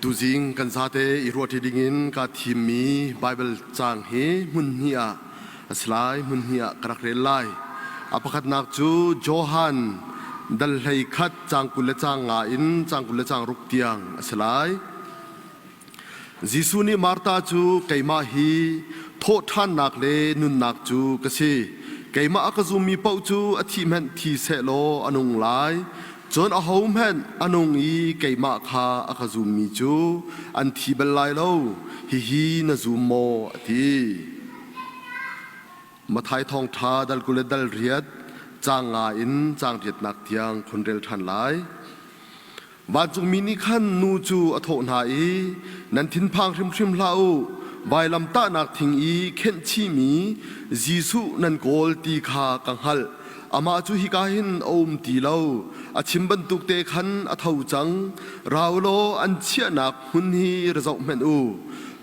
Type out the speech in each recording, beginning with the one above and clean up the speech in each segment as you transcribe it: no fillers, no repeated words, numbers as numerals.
Tuzing kan zate i ruahṭi dingin kaa thimmi Baibal caang hi hmun hnih ah a si lai, hmun hnih ah ka rak rel lai. A pakhatnak cu Johan dal 11 caang 20 le caang nga in caang 20 le caang ruk tiang a si lai. Jesuh nih Martha cu keimah hi thawhṭhannak le nunnak cu ka si. Keimah a ka zummi paoh cu a thih hmanh thi sehlaw a nung lai. Cun ahohmanh a nung i keimah kha a ka zummi cu an thi bal lai lo. Hihi na zum maw? a ti. Matthai thawngṭha dal 20 le dal riat caang nga in caang riatnak tiang khun rel ṭhan lai. Vancungmi nih khan nu cu a thawh hna i, Nan thinphang hrimhrim hlah u. Vailamtahnak thing i khenh chihmi Jesuh nan kawl ti kha ka hngalh. Amah cu hika hin a um ti lo. A chim bantuk te khan a tho cang. Ra u law an chiahnak hmun hi ra zoh hmanh u.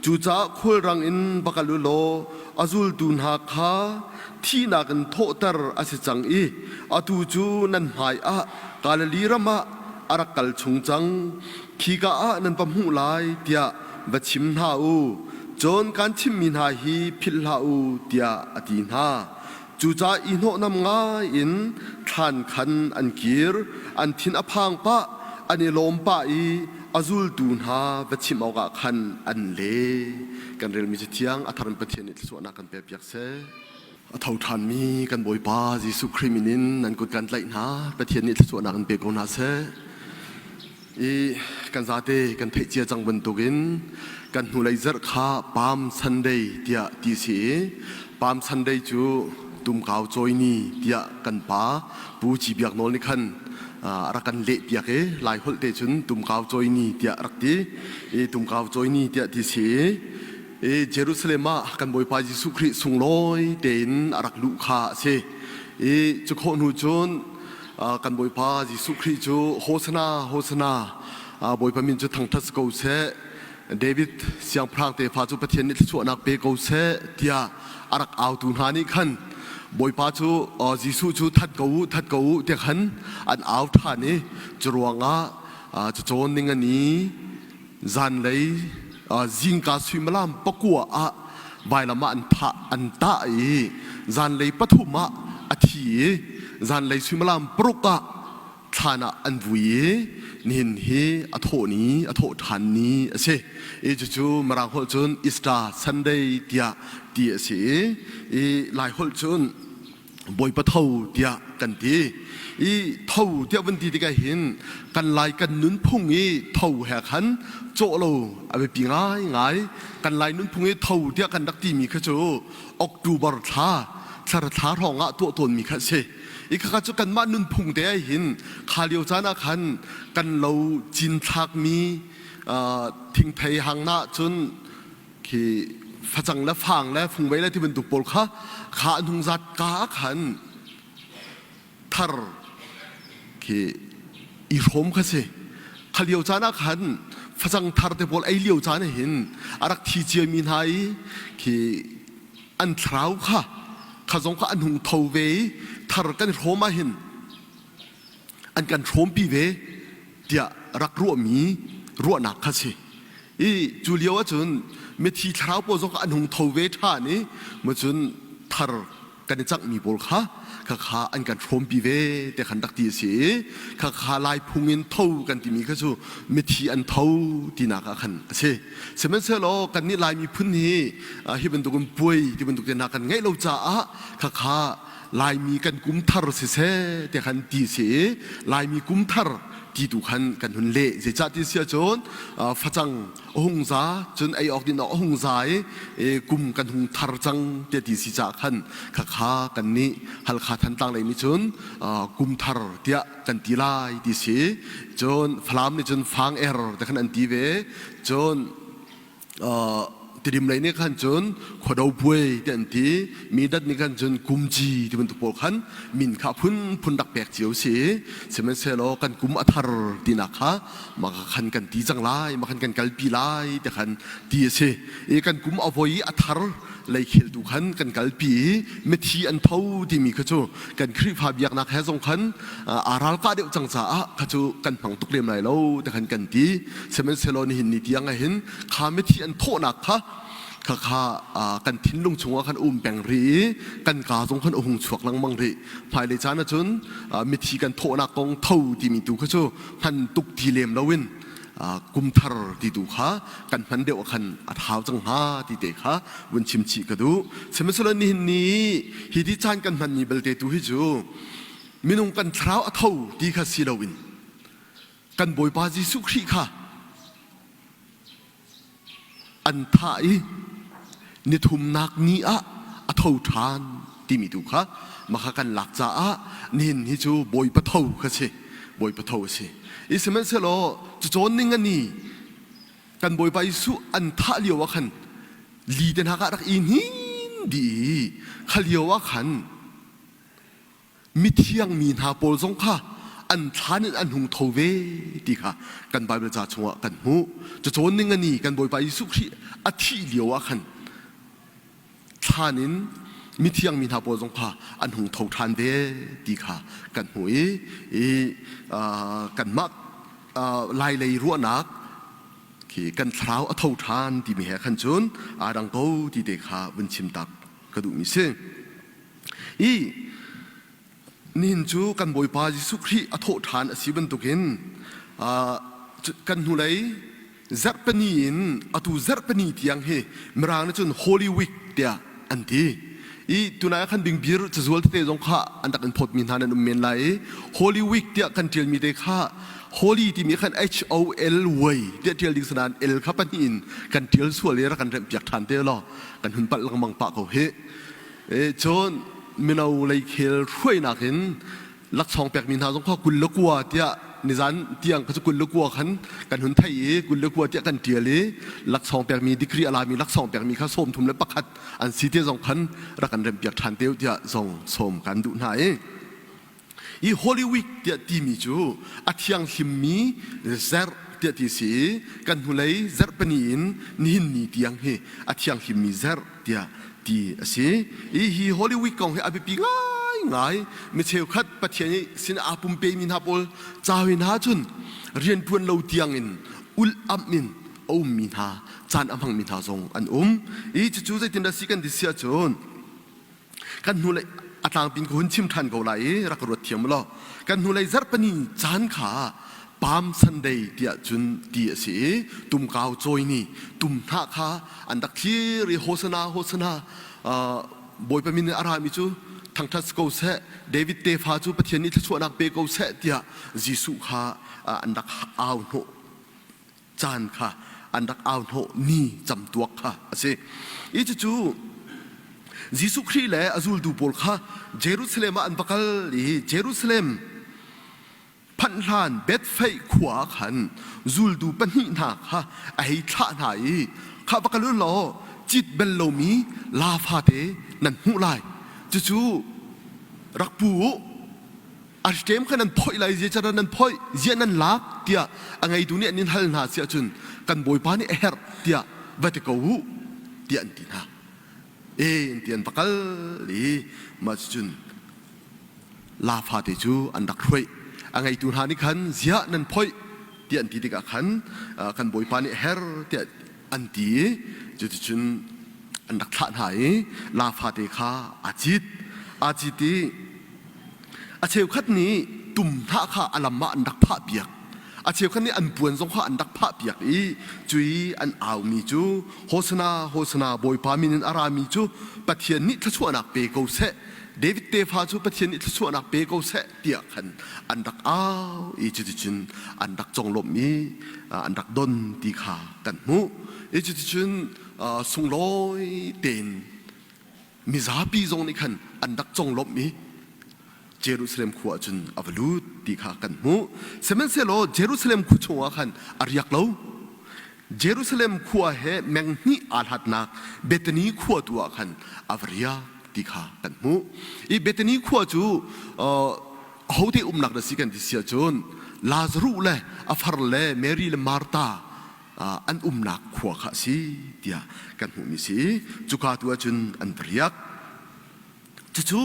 Cucaah khulrang in va kal u law a zultu hna kha thihnak in thawhter a si cang i atu cu nan hmaiah Galilee ram ah a rak kal chung cang. Khika ah nan va hmuh lai tiah va chim hna u. Cun kaan chimhmi hna hi philh hlah u tiah a ti hna. Cucaah i hnawhnam ngai in thlan khan an kir, an thin a phang pah, an i lawm pah i a zultu hna va chimh awkah khan an le. Kan relmi Cathiang a thar in Pathian nih thluachuahnak kan pekpiak seh. A tho ṭhanmi kan Bawipa Jesuh Khrih min in nan kut kan tlaih hna. Pathian nih thluachuahnak in pe ko hna seh. I kan zate kan theih cia cang bantukin kan hnulei zarh kha Palm Sunday tiah ti si i Palm Sunday cu tumkau cawi ni tiah kan pa Pu Ci Biak Nawl nih khan a rak kan leh piak i Lai holh te cun tumkau cawi ni tiah rak ti i tumkau cawi ni tiah ti si i i Jerusalem ah kan Bawipa Jesuh Khrih sunglawi tein a rak luh kha a si. I cu khawh hnu cun kan Bawipa Jesuh Khrih cu Hosana Hosana Bawipa min cu thangṭhat si ko seh David siangpahrang tefa cu Pathian nih thluachuahnak pe ko seh tiah a rak autu hna nih khan Bawipa cu Jesuh cu that ko u that ko u tiah khan an au ṭhan i cu ruangah cacawn ning a ni zanlei zingka suimilam 9 ah vailam ah an thah an tah i zanlei 3 ah a thi i zanlei suimilam 6 ah thlan ah an vui i nihin hi a thawh ni a thawh ṭhan ni a si i cucu Mirang holh cun Easter Sunday tiah ti a si i Lai holh cun Bawipa tho tiah kan ti. I tho tiah vun ti tikah hin kan Lai kan nunphung i tho he khan cawh lo a biapi ngaingai. Kan Lai nunphung i tho tiah kan rak timi kha cu October thla thla thla hrawng ah tuah tawnmi kha a si. I khakha cu kanmah nunphung te ah hin kha lio caan ah khan kan lo cinthlakmi thingthei hangna cun khi facang le fang le fungvei le ti bantuk pawl kha kha an hung zat ka ah khan thar khi i hrawm kha si kha lio caan ah khan facang thar te pawl ei lio caan ah hin a rak thi ciami hna i khi an thlarau kha kha zong kha an hung tho ve i thar kan i hrawm ah hin an kan hrawmpi ve tiah rak ruahmi ruahnak kha si i cu lio ahcun mithi thlarau pawl zong kha an hung tho ve ṭhan i macun thar kan i canghmi pawl kha khakha an kan hrawmpi ve te khan rak ti a si i khakha lai phung in tho kan timi kha cu mithi an tho tinak ah khan a si sihmanhsehlaw kannih Lai miphun hi hi bantukin puai ti bantuk te hna kan ngeih lo caah khakha Laimi kan kum thar siseh ti khan ti si i Laimi kum thar ti tu khan kan hun leh zeicah ti si ahcun facang a hung za cun ei awk din awk a hung za i kum kan hung thar cang ti ti si caah khan khakha kan nih Halkha Thantlang lei nih cun kum thar tiah kan ti lai ti si cun Falam nih cun fang er ti khan an ti ve cun. Tidim lei nih khan cun khuado puai ti an ti, mi dat nih khan cun kumci ti bantuk pawl khan min kha phunphun rak pek cio si. Sihmanhsehlaw kan kum a thar tinak kha mah khan kan ti cang lai, mah khan kan kalpi lai ti khan ti a si. I kan kum a voi i a thar lei khel tu khan kan kalpi i mithi an tho timi kha cu kan Khrihfa biaknak he zong khan aa ralkah deuh cang caah kha cu kan hmang tuk lem lai lo ti khan kan ti. Sihmanhsehlaw nihin ni tiang ah hin kha mithi an thawhnak kha khakha kan thinlung chungah khan um peng rih i kan kaa zong khan a hung chuak lengmang rih. Hmailei caan ahcun mithi kan thawhnak kong tho timi tu kha cu hman tuk ti lem loin kumthar ti tu kha kan hman deuh ah khan a thau cang hnga ti te kha vun chim chih ka duh. Sihmanhsehlaw nihin ni hi ti caan kan hmanmi belte tu hi cu minung kan thlarau a tho ti kha si loin kan Bawipa Jesuh Khrih kha an thah i nithumnak ni ah a tho ṭhan timi tu kha mah kha kan lak caah nihin hi cu Bawipa tho kha si Bawipa tho a si. I sihmanhsehlaw cucawn ning a ni kan Bawipa Jesuh an thah lio ah khan li te hna kha rak i hnin dih i kha lio ah khan mithiang mi hna pawl zong kha an thlan in an hung tho ve ti kha kan Baibal ca chungah kan hmuh. Cacawn ning a ni kan Bawipa Jesuh Khrih a thih lio ah khan thlan in mithiang mi hna pawl zong kha an hung tho ṭhan ve ti kha kan hmuh i, i kanmah lailei ruahnak khi kan thlarau a tho ṭhan timi he khan cun aa dang ko ti te kha vun chim tak ka duhmi si. I nihin cu kan Bawipa Jesuh Khrih a thawh ṭhan a si bantukin kan hnulei zarhpini in atu zarhpini tiang hi Mirang nih cun Holy Week tiah an ti. I tunai ah khan bingbir cazual tete zong kha an rak in phawtmi hna nan um men lai i Holy Week tiah kan ṭialmi te kha Holy timi khan H O L Y tiah ṭial ding sanain L kha pahnih in kan ṭial sual i rak kan remhpiak ṭhan te law kan hun palh lengmang pah ko hih. Cun mino leikhel hruainak in laksawng pekmi hna zong kha 29 tiah nizan tiang kha cu 29 khan kan hun theih i 29 tiah kan ṭial i laksawng pekmi degree a lami laksawng pekmi kha 31 an si te zong khan rak kan remhpiak ṭhan te u tiah zong sawm kan duh hna i I Holy Week tiah timi cu a thianghlimmi zarh tiah ti si i kan hnulei zarhpini in nihin ni tiang hi a thianghlimmi zarh tiah ti a si. I hi Holy Week kong hi a biapi ngaingai. Mi cheukhat Pathian i sin aa pumpemi hna pawl ca hoi hna cun rianṭuan lo tiang in ulh amh in a ummi hna caan a hmangmi hna zong an um. I cucu zeitindah si kan ti si ahcun Kan hnulei a tlangpin ka hun chim ṭhan ko lai i rak ka ruat thiam law kan hnulei zarhpini caan kha Palm Sunday tiah cun ti a si i tumkau cawi ni tum hnah kha an rak thlir i Hosana Hosana Bawipa min in a rami cu thangṭhat si ko seh David tefa cu Pathian nih thluachuahnak pe ko seh tiah Jesuh kha an rak au hnawh caan kha an rak au hnawh ni camtuak kha a si. I cucu Jesuh Khrih le a zultu pawl kha Jerusalem ah an va kal i Jerusalem phanh hlan Bethphage khua ah khan zultu pahnih hna kha a hei thlah hna i kha va kal u law cit bel lomi laa fate nan hmuh lai cucu rak pu u A ṭem kha nan phoih lai zeicahdah nan phoih ziah nan lak tiah a ngeitu nih an in hal hna si ahcun kan bawipa nih a herh tiah va ti ko u tiah an ti hna. E an ti an va kal i mah cucun laa fate cu an rak hruaih. A ngeitu hna nih khan ziah nan phoih tiah an ti tikah khan kan bawipa nih a herh tiah an ti i cuticun an rak thlah hna i laa fate kha aa cit. Aa cit i A cheukhat nih tum hnah kha a lam ah an rak phahpiak. A cheukhat nih an puan zong kha an rak phahpiak i cui an aumi cu Hosana, Hosana, Bawipa min in a rami cu Pathian nih thluachuahnak pe ko seh. David tefa cu Pathian nih thluachuahnak pe ko seh tiah khan an rak au i cuticun an rak conglawmh i an rak don ti kha kan hmuh. I cuticun sunglawi tein mizapi zong nih khan an rak conglawmh i Jerusalem khua ah cun a va lut ti kha kan hmuh. Sihmanhsehlaw Jerusalem khua chungah khan a riak lo. Jerusalem khua he meng hnih aa hlatnak Bethany khua tu ah khan a va riak ti kha kan hmuh. I Bethany khua cu ahote umnak na si kan ti si ahcun Lazaruh le a far le Mary le Martha an umnak khua kha a si tiah kan hmuhmi si. Cuka tu ahcun an va riak. Cucu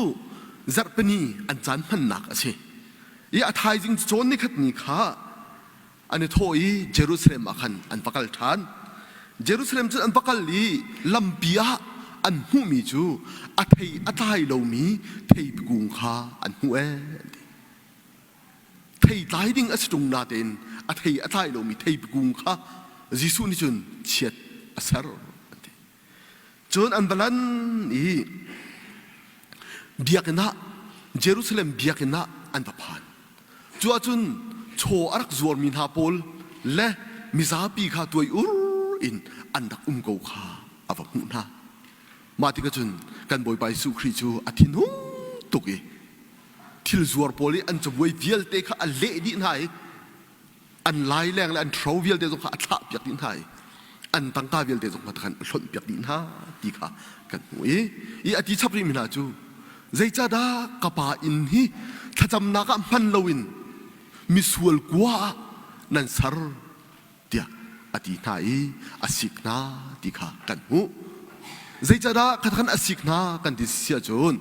zarhpini an caan hmannak a si. I a thaizing cawn nikhat ni kha an i thawh i Jerusalem ah khan an va kal ṭhan. Jerusalem cun an va kal i lampi ah an hmuhmi cu a thei a tlai lomi theipi kung kha an hmuh ee an ti. Thei tlai ding a si ṭung natein a thei a tlai lomi theipi kung kha Jesuh nih cun chiat a ser an ti. Cun an va lan i biakinn ah Jerusalem biakinn ah an va phan. Cu ahcun chaw a rak zuarmi hna pawl le mizapi kha tuai ur in an rak um ko kha a va hmuh hna. Mah tikah cun kan Bawipa Jesuh Khrih cu a thinhung tuk i thil zuar pawl i an cabuai vialte kha a leh dih hna i an laileng le an ṭhro vialte zong kha a thlahpiak dih hna i an tangka vialte zong kha khan a hlonhpiak dih hna ti kha kan hmuh i i a ti chap rihmi hna cu zeicahdah ka pa inn hi thlacamnak ah hman loin misual kua ah nan ser tiah a ti hna i a sik hna ti kha kan hmuh. Zeicahdah kha a sik hna kan ti si ahcun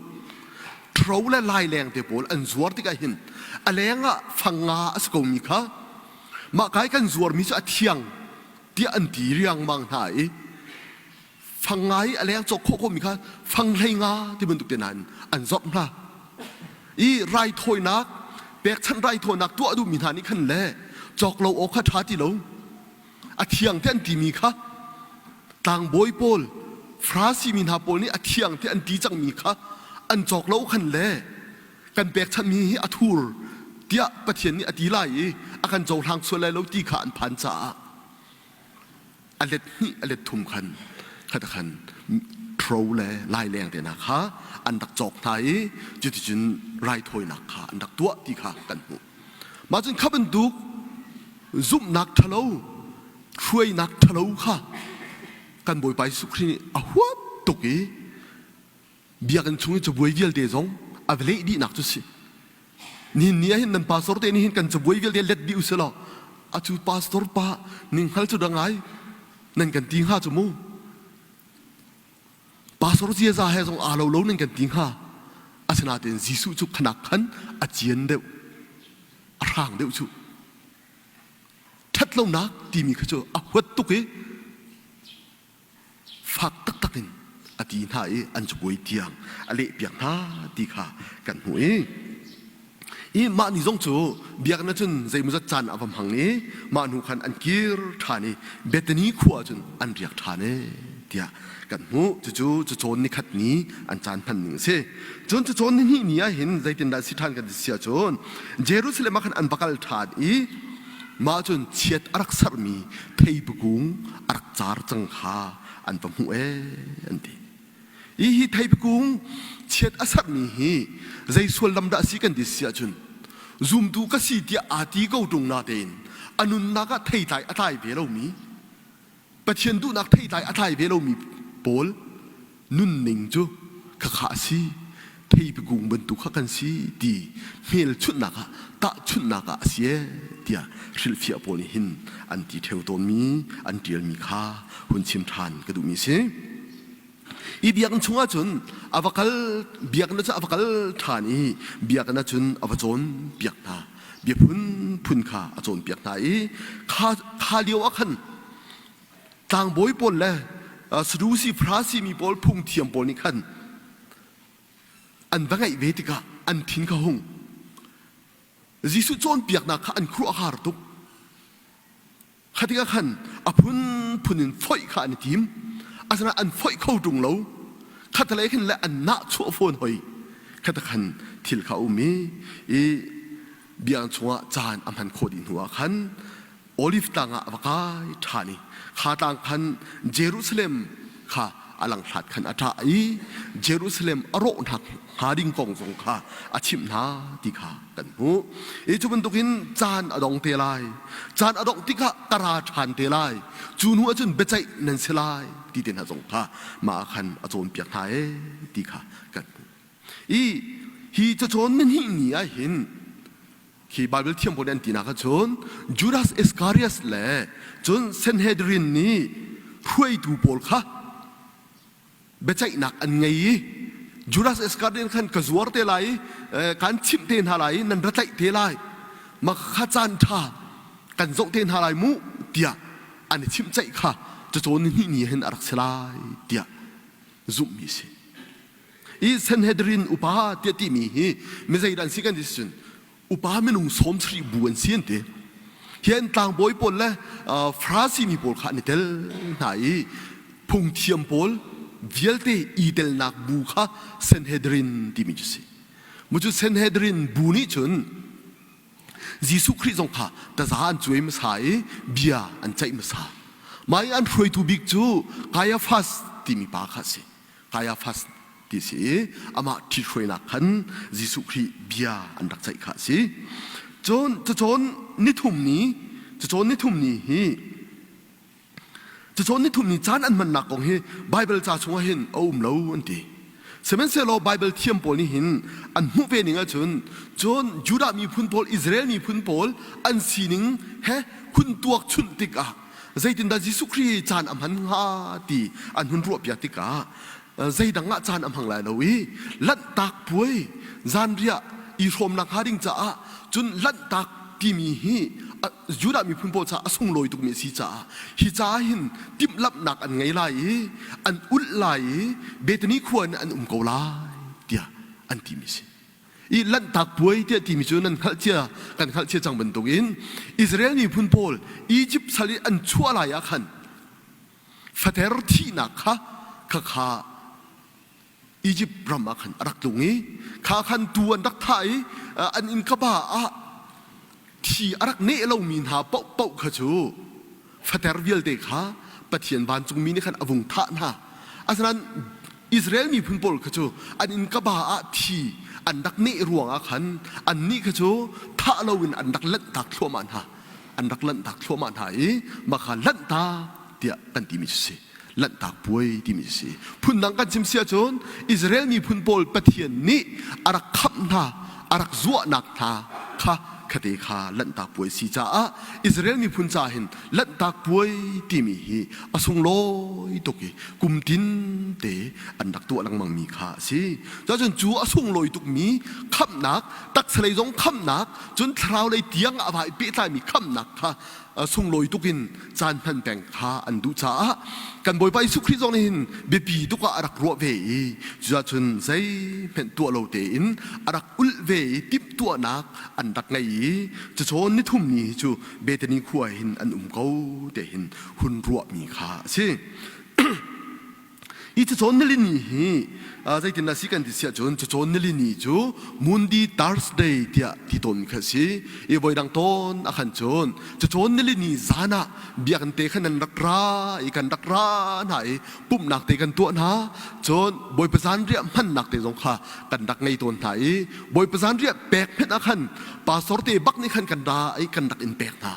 ṭhro le laileng te pawl an zuar tikah hin a leng ah fang nga a si komi kha mah kai kan zuarmi cu a thiang tiah an ti riangmang hna i fang nga i a leng cawk khawh komi kha fang hlei nga ti bantuk te hna in an zorh hna i raithawinak pekchanh raithawinak tuah duhmi hna nih khan le cawk lo awk kha ṭha ti lo a thiang te an timi kha tlangbawi pawl Farasi mi hna pawl nih a thiang te an ti cangmi kha an cawk lo khan le kan pekchanhmi hi a thur tiah Pathian nih a ti lai i a kan cohlang sual lai lo ti kha an phan caah a let hnih a let thum khan khat khan ṭhro le laileng te hna kha an rak cawk hna i cuticun raithawinak kha an rak tuah ti kha kan hmuh. Mah cun kha bantuk zumhnak ṭhalo, hruainak ṭhalo kha kan Bawipa Jesuh Khrih nih a huat tuk i biakinn chung i cabuai vialte zong a va leh dihnak cu si. Nihin ni ah hin nan pastor te nih hin kan cabuai vialte let dih usih law acu pastor pa ning hngal cu dah ngai nan kan ti hnga cu mu. Pastor ziaza he zong aa lo lo nan kan ti hnga. Asinain Jesuh cu khanak khan a cian deuh, a hrang deuh cu. Ṭhatlonak timi kha cu a huat tuk i fak taktak in a ti hna i an cabuai tiang a lehpiak hna ti kha kan hmuh i i mah ni zong cu biakinn ah cun zeimawzat caan a va hmang i mah hnu khan an kir ṭhan i Bethany khua ah cun an riak ṭhan e tiah kan hmuh. Cucu cucawn nikhat ni an caan hman ning a si. Cun cucawn nihnih ni ah hin zeitindah si ṭhan kan ti si ahcun Jerusalem ah khan an va kal ṭhan i mah cun chiat a rak sermi theipi kung a rak car cang kha an va hmuh ee an ti. Hi hi theipi kung chiat a sermi hi zei suallam dah a si kan ti si ahcun zumtu ka si tiah aa ti ko ṭung natein a nunnak ah theitlai a tlai ve lomi Pathian duhnak theitlai a tlai ve lomi pawl nunning cu khakha a si theipi kung bantuk kha kan si ti hmelchunhnak ah tahchunhnak ah a si ee tiah hrilhfiah pawl nih hin an ti ṭheo tawnmi an ṭialmi kha hun chim ṭhan ka duhmi a si. I biakinn chungah cun a va kal biakinn cu a va kal ṭhan i biakinn ah cun a va cawnpiak hna bia phunphun kha a cawnpiak hna i kha kha lio ah khan tlangbawi pawl le Sadusi Farasi mi pawl phungthiam pawl nih khan an va ngaih ve tikah an thin kha hung Jesuh cawnpiaknak kha an khuaruah a har tuk Kha tikah khan a phunphun in foih kha an i tim. Asinain an foih kho ṭung lo. Khatalei khin le an nahchuah fawn hoi. Khata khan thil kha a um i, i biakinn chungah caan a hman khawh dih hnuah khan Olive tlang ah a va kai ṭhan i kha tlang khan Jerusalem kha a langhlat khan a ṭah i Jerusalem a rawhnak hnga ding kong zong kha a chimh hna ti kha kan hmuh. I cu bantukin caan a dong te lai. Caan a dongh tikah ka ra ṭhan te lai. Cu hnu ahcun biaceih nan si lai ti te hna zong kha mah ah khan a cawnpiak hna ee ti kha kan hmuh. I hi cacawn nihnih ni ah hin Khi Baibal thiam pawl nih an tinak ahcun Judas Iscariot le cun Sanhedrin nih hruaitu pawl kha biaceihnak an ngei i Judas Iscariot khan ka zuar te lai i kan chimh te hna lai i nan ra tlaih te lai mah kha caan ṭha kan zoh te hna lai mu tiah an i chimhceih kha cacawn ni hnih ni hin a rak si lai tiah zumhmi a si. I Sanhedrin upa tiah timi hi mizeidah an si kan ti cun upa minung 70 bu an si an ti. Hi an tlangbawi pawl le Farasi mi pawl kha an i tel hna i phungthiam pawl vialte i telnak bu kha Sanhedrin timi cu si. Mu cu Sanhedrin bu nih cun Jesuh Khrih zong kha taza an cuai hmasa i bia an ceih hmasa. Mah i an hruaitu bik cu Kaiaphas timi pa kha a si. Kaiaphas ti si i amah ṭhithruainak khan Jesuh Khrih bia an rak ceih kha a si. Cun cacawn nithum ni cacawn nithum ni hi cacawn nithum ni caan an hmannak kong hi Baibal ca chungah hin a um lo an ti. Sihmanhsehlaw Baibal thiam pawl nih hin an hmuh ve ning ahcun cun Judah miphun pawl Israel miphun pawl an sining he hun tuak chunh tikah zeitindah Jesuh Khrih hi caan a hman hnga ti an hun ruahpiak tikah zeidang ah caan a hmang lai lo i lanhtak puai zanriah i hrawmnak hnga ding caah cun lanhtak timi hi Judah miphun pawl caah a sunglawi tukmi a si caah hi caah hin timhlamhnak an ngei lai i an ulh lai i Bethany khua in an um ko lai tiah an timi a si. I lanhtak puai tiah timi cu nan hngalh cia kan hngalh cia cang bantukin Israel miphun pawl Egypt sal i an chuah lai ah khan fater thihnak kha khakha Egypt ram ah khan a rak tlung i kha khan tuu an rak thah i an inn kaba ah thi a rak neh lomi hna paohpaoh kha cu fater vialte kha Pathian vancungmi nih khan a vung thah hna. Asinain Israel miphun pawl kha cu an inn kaba ah thi an rak neh ruangah khan annih kha cu thah loin an rak lanhtak thluahmah hna. An rak lanhtak thluahmah hna i mah kha lanhtak tiah kan timi cu si. Lanhtak puai timi cu si. Phundang kan chim si ahcun Israel miphun pawl Pathian nih a rak khamh hna, a rak zuahnak hna kha khate kha lanhtak puai si caah Israel miphun ca hin lanhtak puai timi hi a sunglawi tuk i kum tin te an rak tuah lengmang mi kha a si. Cun cu a sunglawi tukmi khamhnak, taksa lei zong khamhnak, cun thlarau lei tiang a vai pehtlaimi khamhnak kha sunglawi tuk in caan hman peng kha an duh caah kan Bawipa Jesuh Khrih zong nih hin biapi tuk ah a rak ruah ve i cucun zeihmanh tuah lo tein a rak ulh ve i timhtuahnak an rak ngei i cucawn nithum ni hi cu Bethany khua hin an um ko te hin hun ruahmi kha a si. Hi cacawn nilini hi zeitin dah si kan ti siah cun cacawn nilini cu Mundi Thursday tiah ti tawn kha si. I voidang tawn a khan cun cacawn nilini zan ah biakinn te khan nan rak ra i kan rak ra hna i pumhnak te kan tuah hna. Cun Bawipa zanriah hmannak te zong kha kan rak ngei tawn hna i Bawipa zanriah pek hmenh ah khan pastor te bak nih khan kan ra i kan rak in pek hna.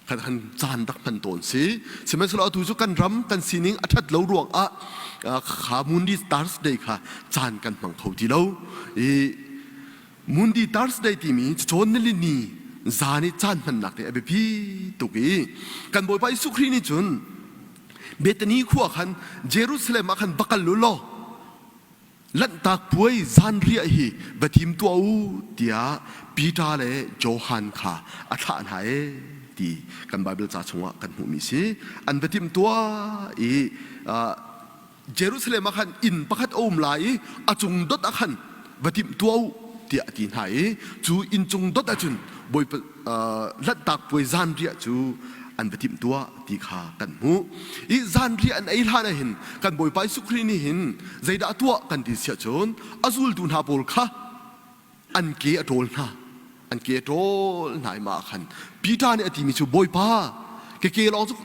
Kan han caan rak hman tawn si. Sihmanhsehlaw atu cu kan ram kan sining a ṭhat lo ruangah kha Mundi Thursday kha caan kan hmang kho ti lo. I Mundi Thursday timi cawn nilini zan i caan hmannak te a biapi tuk i kan Bawipa Jesuh Khrih nih cun Bethany khua khan Jerusalem ah khan va kal u law Lanhtak puai zanriah hi va tim tuah u tiah Peter le Johan kha a thlah hna ee ti kan Baibal ca chungah kan hmuhmi si. An va timh tuah i Jerusalem ah khan inn pakhat a um lai i a cung dot ah khan va timh tuah u tiah a ti hna i cu inn cung dot ahcun Bawipa Lanhtak puai zanriah cu an va timhtuah ti kha kan hmuh. I zanriah an ei hlan ah hin kan Bawipa Jesuh Khrih nih hin zeidah a tuah kan ti siah cun a zultu hna pawl kha an ke a ṭawl hna. An ke a ṭawl hna i mah ah khan Peter nih a timi cu Bawipa, ka ke lawng cu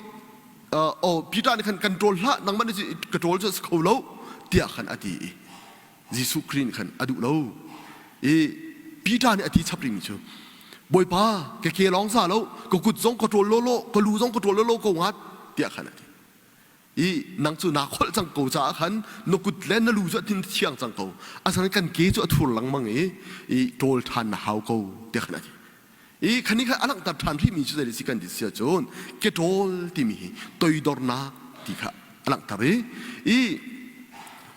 Oh, Peter nih khan kan ṭawl hlah, nangmah nih ka ṭawl cu a si kho lo tiah khan a ti i Jesuh Khrih nih khan a duh lo. I Peter nih a ti chap rihmi cu Bawipa, ka ke lawng za lo, ka kut zong ka ṭawl lawlaw, ka lu zong ka ṭawl lawlaw ko ngat tiah khan a ti. I nang cu naa kholh cang ko caah khan na kut le na lu cu a thin thiang cang ko. Asinain kan ke cu a thur lengmang i i ṭawl ṭhan na hau ko tiah khan a ti. I khani kha a langhter ṭhan rihmi cu zei si kan ti si ahcun keṭawl timi hi toidornak ti kha a langhter i i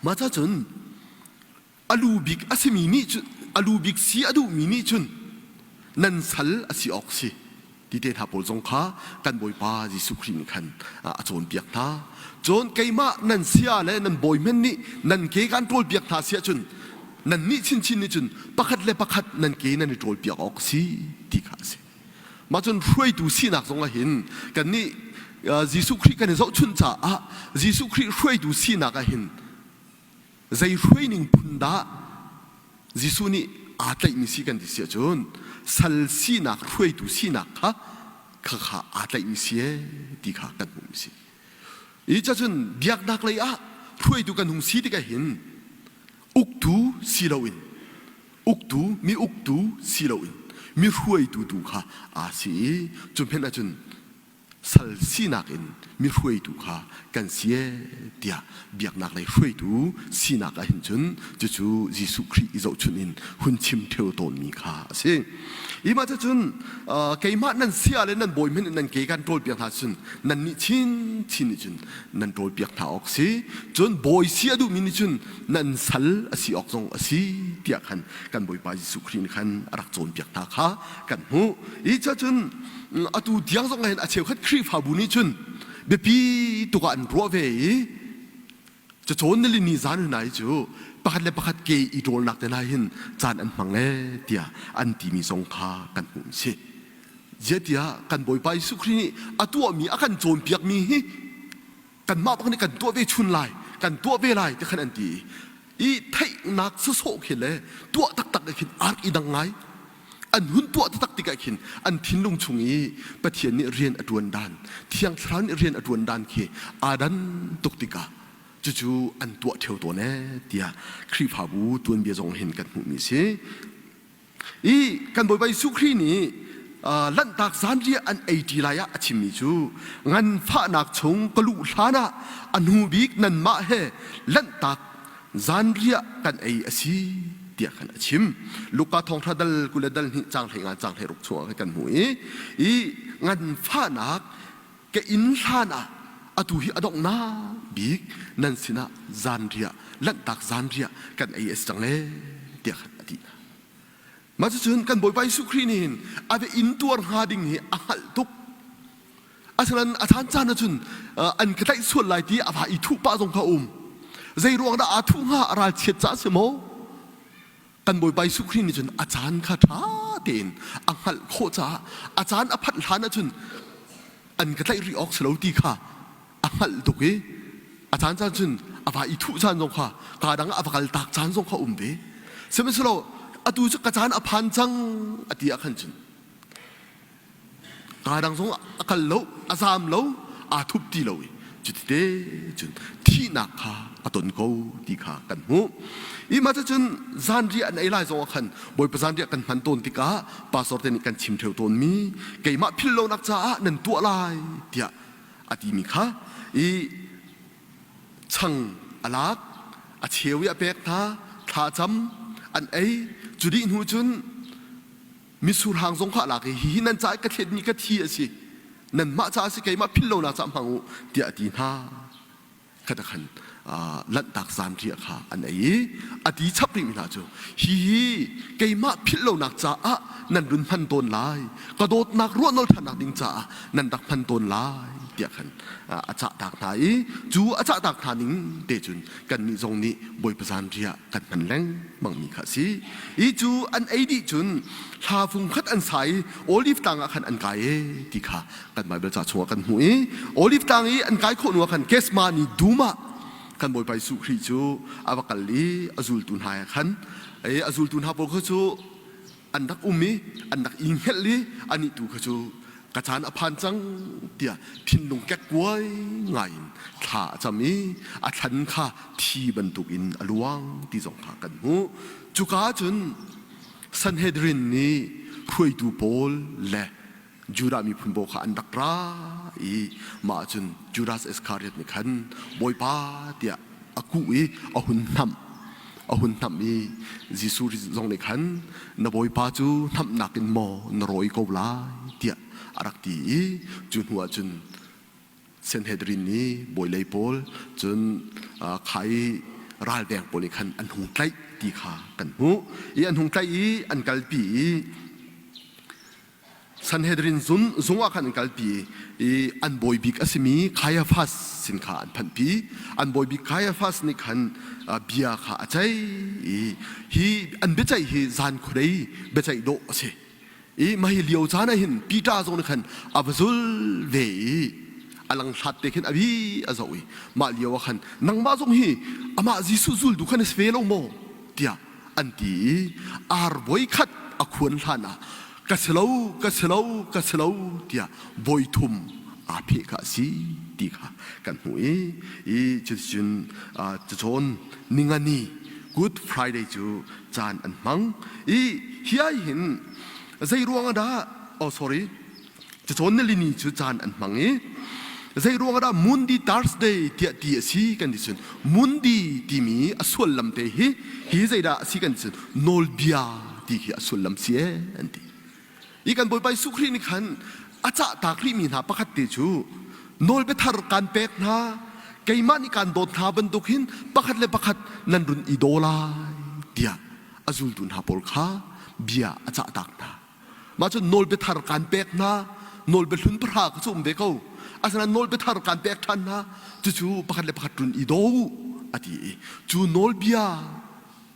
mah ca cun a lu bik a simi nih cun a lu bik si a duhmi nih cun nan sal a si awk si ti te hna pawl zong kha kan Bawipa Jesuh Khrih nih khan a cawnpiak hna. Cun keimah nan sia le nan bawi hmenh nih nan ke kan ṭawlpiak hna si ahcun nannih chinchin nih cun pakhat le pakhat nan ke nan i ṭawlpiak awk a si ti kha a si. Mah cun hruaitu sinak zong ah hin kannih Jesuh Khrih kan i zohchunh caah Jesuh Khrih hruaitu sinak ah hin zei hruaining phun dah Jesuh nih aa tlaihmi si kan ti si ahcun sal sinak hruaitu sinak kha kha kha aa tlaihmi si ee ti kha kan hmuhmi si. I cacun biaknak lei ah hruaitu kan hung si tikah hin uktu si loin uktu mi uktu si loin mi hruaitu tu kha aa si i cu hmenh ahcun sal sinak in mi hruaitu kha kan si ee tiah biaknak lei hruaitu sinak ah hin cun cucu Jesuh Khrih i zohchunh in hun chim ṭheo tawnmi kha a si. Hi mah cun keimah nan sia le nan bawi hmanh in nan ke kan ṭawlpiak hna cun nannih chinchin nih cun nan ṭawlpiak hna awk si. Cun bawi si a duhmi nih cun nan sal a si awk zong a si tiah khan kan Bawipa Jesuh Khrih nih khan a rak cawnpiak hna kha kan hmuh. Hi cun atu tiang zong ah hin a cheukhat Khrihfabu nih cun biapi tuk ah an ruah ve i Cacawn nilini zan hna hi cu pakhat le pakhat ke i ṭawlnak te hna hin caan an hmang ee tiah an timi zong kha kan hmuh a si. Ziah kan Bawipa Jesuh Khrih nih a tuahmi a kan cawnpiakmi hi kanmah bak nih kan tuah ve chun lai, kan tuah ve lai ti khan an ti i theihnak sawsawh khi le tuah taktak ah khin ar i dang ngai. An hun tuah taktak tikah khin an thinlung chung i Pathian nih rian a ṭuan dan, Thiang Thlarau nih rian a ṭuan dan khi aa dan tuk tikah cucu an tuah ṭheo tawn ee tiah Khrihfabu tuanbia zong hin kan hmuhmi a si. I kan Bawipa Jesuh Khrih nih Lanhtak zanriah an ei ṭi lai ah a chimmi cu nganfahnak chung ka luh hlan ah a hnu bik nanmah he Lanhtak zanriah kan ei a si tiah khan a chim. Luka thawngṭha dal 20 le dal hnih caang 15 caang 16 chungah khan kan hmuh i i nganfahnak ka inn hlan ah atu hi a donghnak bik nan sinah zanriah lanhtak zanriah kan ei a si cang le tiah khan a ti hna. Mah cucun kan Bawipa Jesuh Khrih nih hin a va inn tuar hnga ding hi a hngalh tuk. Asinain a caan caan ahcun an ka tlaih sual lai ti a va i thuh pah zong kha um. Zei ruang dah aa thuh hnga? A ralchiat caah si maw? Kan Bawipa Jesuh Khrih nih cun a caan kha ṭha tein a hngalh khawh caah a caan a phanh hlan ahcun an ka tlaih rih awk si lo ti kha a hngalh tuk i a caan caan cun a va i thuh caan zong kha kaa dang ah a va kal tak caan zong kha um ve. Sihmanhsehlaw atu cu ka caan a phan cang a ti ah khan cun Kaa dang zong a kal lo, a zaam lo, aa thup ti lo i cuti cun thihnak kha a ton ko ti kha kan hmuh. I mah cun zanriah an ei lai zong ah khan Bawipa zanriah kan hman tawn tikah pastor te nih kan chim ṭheo tawnmi keimah philh lonak caah nan tuah lai tiah a timi kha i chang a lak, a cheu i a pek hna, thlacam an ei, cu dih hnu cun Mitsur hang zong kha a lak i hihi nan caah ka thletmi ka thi a si nanmah caah a si keimah philh lonak caah hmang u tiah a ti hna kha khan lanhtak zanriah kha an ei i a ti chap rihmi hna cu hihi keimah philh lonak caah nan run hman tawn lai ka dawtnak ruahnol ṭhannak ding caah nan rak hman tawn lai tiah khan a cahtak hna i cu a cahtak hna ning te cun kannih zong nih Bawipa zanriah kan hman lengmangmi kha a si. I cu an ei dih cun hla fung khat an sa i Olive tlang ah khan an kai e ti kha kan Baibal ca chungah kan hmuh i Olive tlang i an kai khawh hnu ah khan Gethsemane dum ah kan Bawipa Jesuh Khrih cu a va kal i a zultu hna he khan i a zultu hna pawl kha cu an rak um i an rak i hngelh i anih tu kha cu. Ka caan a phan cang tiah thinlung kekkuai ngai in thla a cam i a thlan kha thi bantukin a luang ti zong kha kan hmuh. Cuka ahcun Sanhedrin nih hruaitu pawl le Judah miphun pawl kha an rak ra i mah ahcun Judas Iskariot nih khan Bawipa tiah a kuh i a hun hnamh. A hun hnamh i Jesuh zong nih khan na Bawipa cu hnamhnak in maw na rawi ko lai tiah a rak ti i cu hnu ah cun Sanhedrin nih bawilei pawl cun kha i ralveng pawl nih khan an hung tlaih ti kha kan hmuh i an hung tlaih i an kalpi i Sanhedrin zung zung ah khan an kalpi i an bawi bik a simi Caiaphas sin kha an phanhpi. An bawi bik Caiaphas nih khan bia kha a ceih i hi an biaceih hi zan khuadei biaceih dawh a si. I mah hi lio caan ah hin Peter zong nih khan a va zul ve i a langhlat te khin a bi a zoh i mah lio ah khan nangmah zong hi amah Jesuh zultu khan na si ve lo maw tiah an ti i ar voikhat a khuan hlan ah ka si lo ka si lo ka si lo tiah voithum aa pheh kha a si ti kha kan hmuh i i cuticun cacawn ningani Good Friday cu caan an hmang i hi ai hin zei ruang ah dah oh sorry cacawn nilini cu caan an hmang i zei ruang ah dah Mundi Thursday tiah ti a si kan ti cun Mundi timi a sullam te hi hi zeidah a si kan ti cun nawlbia ti khi a sullam si ee an ti. I kan Bawipa Jesuh Khrih nih khan a cah taak rihmi hna pakhat te cu nawlbia thar kaan pek hna keimah nih kaan dawt hna bantuk hin pakhat le pakhat nan run i daw lai tiah a zultu hna pawl kha bia a cah taak hna. Mah cu nawlbia thar kaan pek hna nawlbia hlun pahra ka cu um ve ko asinain nawlbia thar kaan pek ṭhan hna cucu pakhat le pakhat run i daw u a ti i cu nawlbia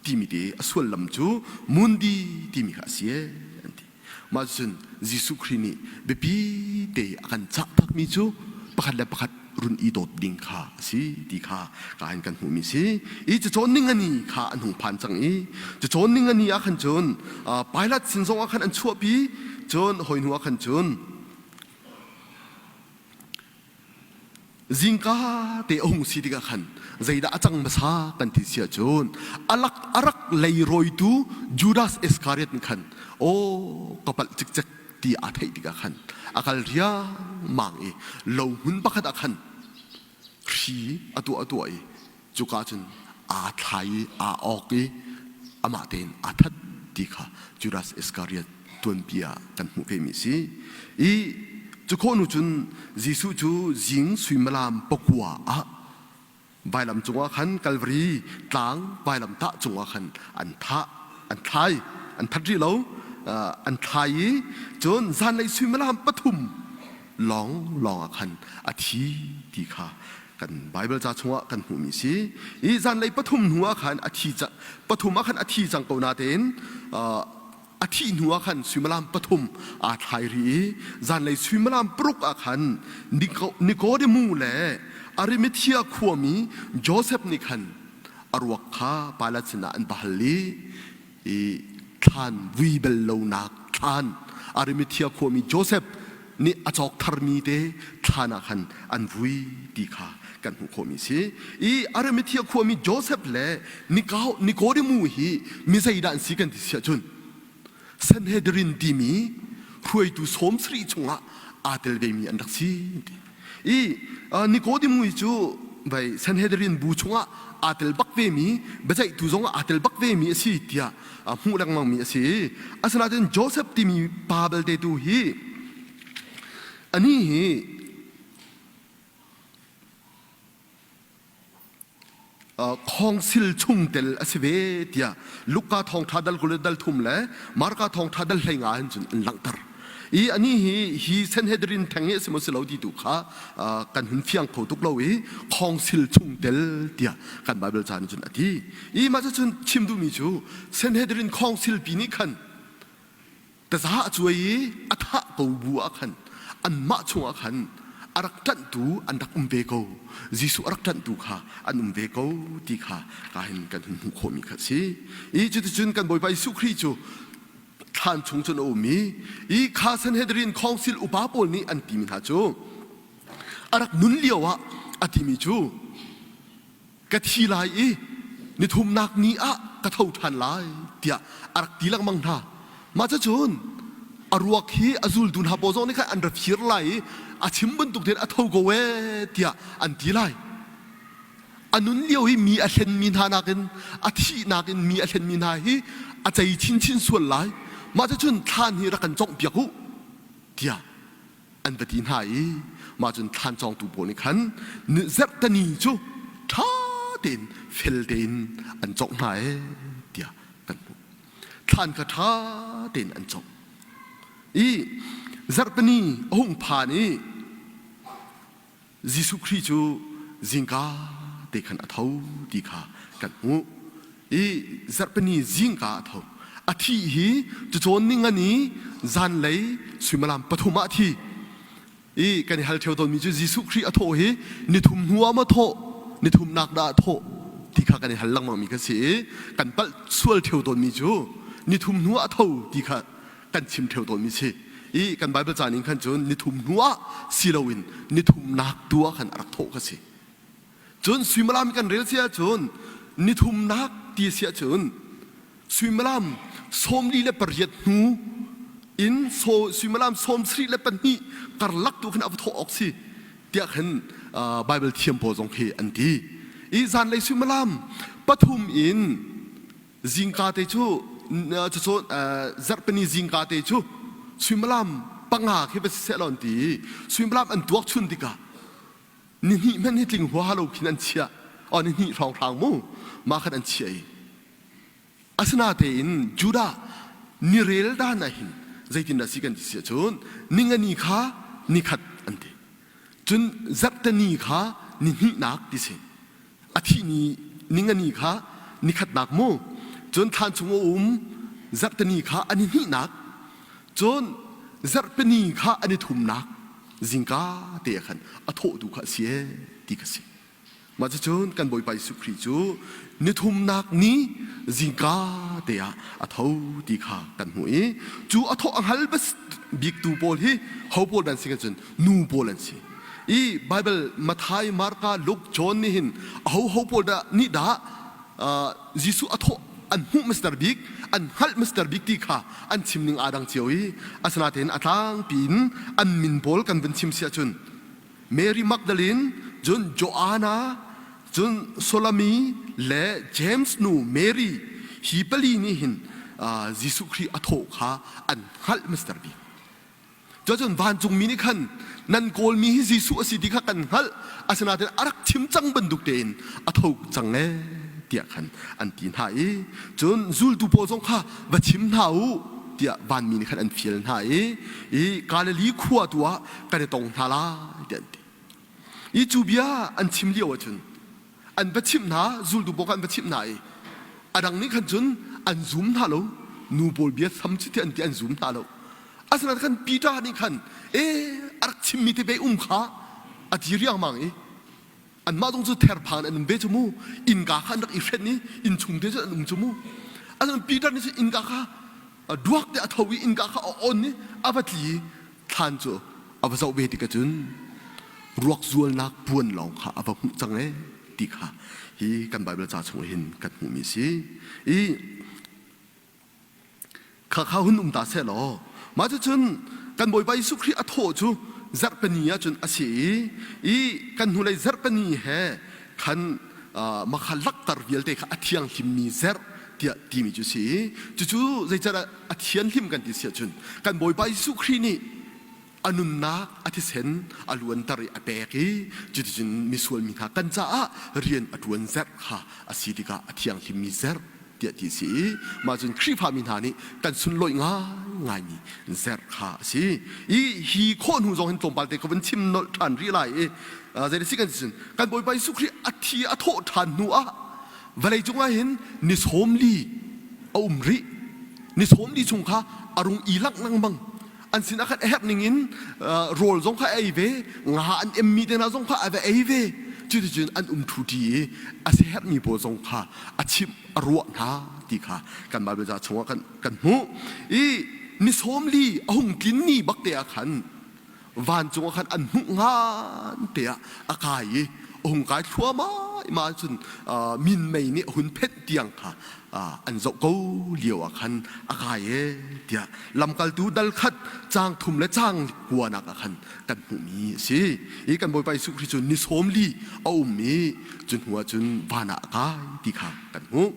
timi te a sullam cu mundi timi kha a si ee an ti. Mah cun Jesuh Khrih nih biapi te a kan cah takmi cu pakhat le pakhat run i dawt ding kha a si ti kha ka in kan hmuhmi si. I cacawn ning ani kha an hung phan cang i cacawn ning ani ah khan cun Pilate sin zong ah khan an chuahpi cun hoi hnu ah khan cun Zingka te a hung si tikah khan zeidah a cang hmasa kan ti si ahcun a lak a rak leirawitu Judas Iskariot nih khan aw ka palh cikcek ti aa theih tikah khan a kal riangmang i lo hmun pakhat ah khan hri a tuah a tuah i cuka cun aa thlai i aa awk i amah tein aa that ti kha Judas Iskariot tuanbia kan hmuh vemi a si. I cu khawh hnu cun Jesuh cu zing suimilam pakua ah vailam cungah khan Kalvari tlang vailam tah cungah khan an thah an thlai an that rih lo an thlai i cun zanlei suimilam pathum lawng lawng ah khan a thi ti kha kan Bible ca chungah kan hmuhmi si. I zanlei pathum hnu ah khan a thi pathum ah khan a thi cang ko natein a thih hnu ah khan suimilam pathum aa thlai rih i zanlei suimilam paruk ah khan Nikodemu le Arimathea khuami Josef nih khan a ruak kha Pilat sinah an va hal i i thlan vui bel lonak thlan Arimathea khuami Josef nih a cawk tharmi te thlan ah khan an vui ti kha kan hmuh khawhmi si. I Arimathea khuami Josef le Nikodemu hi mi zeidah an si kan ti si ahcun Sanhedrin timi hruaitu sawm sarih chungah aa tel vemi an rak si ti. I Nikodemu cu vai Sanhedrin bu chungah aa tel bak vemi biaceihtu zong aa tel bak vemi a si tiah hmuh lengmangmi a si. Asinain Joseph timi pa belte tu hi anih hi khawngsil chungtel a si ve tiah Luka thawngṭha dal 20 dal thum le Marka thawngṭha dal 15 hin cun an langhter. I anih hi hi Sanhedrin theng hi a si maw si lo ti tu kha kan hun fiang kho tuk lo i khawngsil chungtel tiah kan Bible ca nih cun a ti. I mah cucun chim duhmi cu Sanhedrin khawngsil pi nih khan taza a cuai i a thah ko bu ah khan anmah chungah khan a rak ṭanhtu an rak um ve ko. Jesuh a rak ṭanhtu kha an um ve ko ti kha ka hin kan hun hmuh khawhmi kha a si. I cuticun kan Bawipa Jesuh Khrih cu thla. Thlan chung cun a um i i kha Sanhedrin khawngsil upa pawl nih an timi hna cu a rak nun lio ah a timi cu ka thi lai i nithumnak ni ah ka tho ṭhan lai tiah a rak ti lengmang hna. Mah cucun a ruak hi a zultu hna pawl zong nih khan an ra fir lai i a chim bantuk tein a tho ko ee tiah an ti lai. A nun lio i mi a hlenmi hna nakin a thihnak in mi a hlenmi hna hi a cei chinchin sual lai. Mah cucun thlan hi rak kan cawnghpiak u tiah an va ti hna i mah cun thlan cawngtu pawl nih khan zarhteni cu ṭha tein fel tein an cawngh hna ee tiah kan hmuh. Thlan kha ṭha tein an cawngh. I zarhpini a hung phan i Jesuh Khrih cu zingka te khan a tho ti kha kan hmuh. I zarhpini zingka a tho. A thih hi cucawn ningani zanlei suimilam pathum ah a thi. I kan i hal ṭheo tawnmi cu Jesuh Khrih a thawh hi nithum hnu ah maw thawh, nithumnak dah a thawh ti kha kan i hal lengmangmi kha si i kan palh sual ṭheo tawnmi cu nithum hnu ah a tho ti kha kan chim ṭheo tawnmi si. I kan Baibal ca ning khan cun nithum hnu ah si loin nithumnak tu ah khan a rak thawh kha si. Cun suimilam kan rel si ahcun nithumnak ti si ahcun suimilam 48 hnu in suimilam 72 karlak tu khan a va thawh awk si tiah khan Baibal thiam pawl zong khi an ti. I zanlei suimilam pathum in zingka te cu cucu zarhpini zingka te cu suimilam panga khi va si seh law an ti i suimilam an tuak chun tikah nihnih hmanh hi tling huaha lo khin an chiah o nihnih hrawnghrang mu mah khan an chiah i asinatein Judah nirel dan ah hin zeitindah si kan ti si ahcun ningani kha nikhat an ti cun zarhteni kha nihnihnak ti si a thih ni ningani kha nikhatnak mu cun thlan chung a um zarhteni kha a nihnihnak cun zarhpini kha an i thumnak zingka te ah khan a thawhtu kha a si ee ti kha si mah cucun kan Bawipa Jesuh Khrih cu nithumnak ni zingka te ah a tho ti kha kan hmuh i cu a thawh a hngal biktu pawl hi ho pawl an si kan cun nu pawl an si i Bible Matthai, Marka, Luke, John nih hin aho ho pawl dah nih dah Jesuh a thawh an hmuh hmasar bik an hngalh hmasar bik ti kha an chim ning aa dang cio i asinain a tlangpi in an min pawl kan vun chim si ahcun Mary Magdalene cun Joanna cun Solami le James nu Mary hi pali nih hin Jesuh Khrih a thawh kha an hngalh hmasar bik. Cuacun vancungmi nih khan nan kawlmi hi Jesuh a si ti kha kan hngalh, asinain a rak chim cang bantuk tein a tho cang ee tiah khan an ti hna i cun zultu pawl zong kha va chim hna u tiah vanmi nih khan an fial hna i i Galilee khua tu ah kan i tong hna lai tiah an ti. I cu bia an chim lio ahcun an va chimh hna zultu pawl kha an va chimh hna i a dang nih khan cun an zum hna lo nu pawl bia tham cu ti an ti an zum hna lo asinain khan Peter nih khan e a rak chimmi te ve um kha a ti riangmang i anmah zong cu therphan an um ve cu mu innka kha an rak i hrenh i inn chung te cu an um cu mu asinain Peter nih cun innka kha duak te a tho i innka kha a on i a va tli i thlan cu a va zoh ve tikah cun ruak zualnak puan lawng kha a va hmuh cang ee ti kha hi kan Baibal ca chung hin kan hmuhmi a si. I kha kha hun um ta seh law mah cucun kan Bawipa Jesuh Khrih a thawh cu zarhpini ah cun a si i i kan hnulei zarhpini he khan makha lakter vialte kha a thianghlimmi zerh tiah timi cu si i cucu zeicahdah a thianhlim kan ti si ahcun kan Bawipa Jesuh Khrih nih a nunnak a thisen a luanter i a pek i cuticun misual mi hna kan caah rian a ṭuan zerh kha a si tikah a thianghlimmi zerh tiah ti a si i mah cun Khrihfa mi hna nih kan sunlawih ngaingaimi zerh kha a si i hi khawh hnu zong hin tlawmpal te ka vun chim nolh ṭhan rih lai i zei si kan si kan Bawipa Jesuh Khrih a thi a thawh ṭhan hnu ah vawlei cungah hin ni sawm li a um rih ni sawm li chung kha a rung i langh lengmang an sinah khan a herh ning in rawl zong kha a ei ve nga an emmi te hna zong kha a va ei ve. Cuticun an um ṭhuṭi i a siaherhmi pawl zong kha a chimh a ruah hna ti kha kan Baibal ca chungah kan hmuh. I ni 40 a hung tlin ni bak te ah khan vancung ah khan an hmuh ngan te ah a kai i a hung kai thluahmah i mah cun minmei nih a hun phenh tiang kha an zoh ko lio ah khan a kai e tiah lamkaltu dal khat caang thum le caang kuanak ah khan kan hmuhmi a si. I kan Bawipa Jesuh Khrih cu ni 40 a um i cu hnu ah cun van ah a kai ti kha kan hmuh.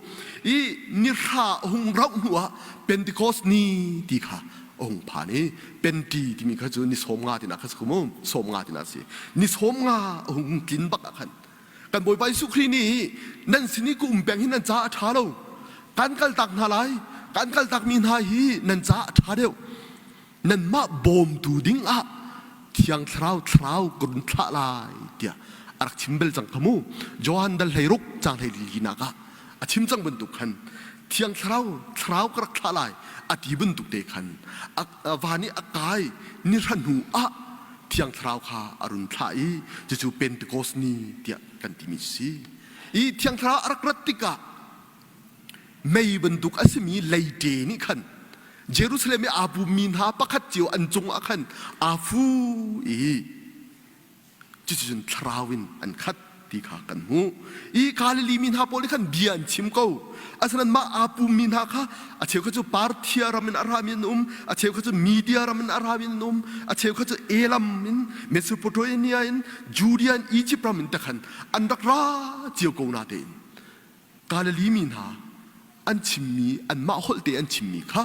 I ni hra a hung rauh hnu ah Pentecost ni ti kha a hung phan i Penti timi kha cu ni 50 tinak kha si mu 50 tinak a si. Ni 50 a hung tlin bak ah khan kan Bawipa Jesuh Khrih nih nan sin i ka um peng hi nan caah a ṭha lo. Kan kaltak hna lai. Kan kaltakmi hna hi nan caah a ṭha deuh. Nanmah bawmtu ding ah Thiang Thlarau thlarau ka run thlah lai tiah a rak chim bel cang kha mu. Johan dal 16 caang 14 nak ah a chim cang bantuk khan Thiang Thlarau thlarau ka rak thlah lai a ti bantuk te khan van i a kai ni hra hnu ah Thiang Thlarau kha a run thlah i cucu Pentecost ni tiah kan timi si. I Thiang Thlarau a rak rat tikah mei bantuk a simi leite nih khan Jerusalem i aa pummi hna pakhat cio an cungah khan aa fu i cuticun thlarau in an khat ti kha kan hmuh. I Galilee mi hna pawl nih khan bia an chim ko. Asinain mah aa pummi hna kha a cheu kha cu Parthia ram in a rami an um, a cheu kha cu Media ram in a rami an um, a cheu kha cu Elam in, Mesopotamia in, Judea in, Egypt ram in te khan an rak ra cio ko na tein Galilee mi hna an chimmi anmah holh te an chimmi kha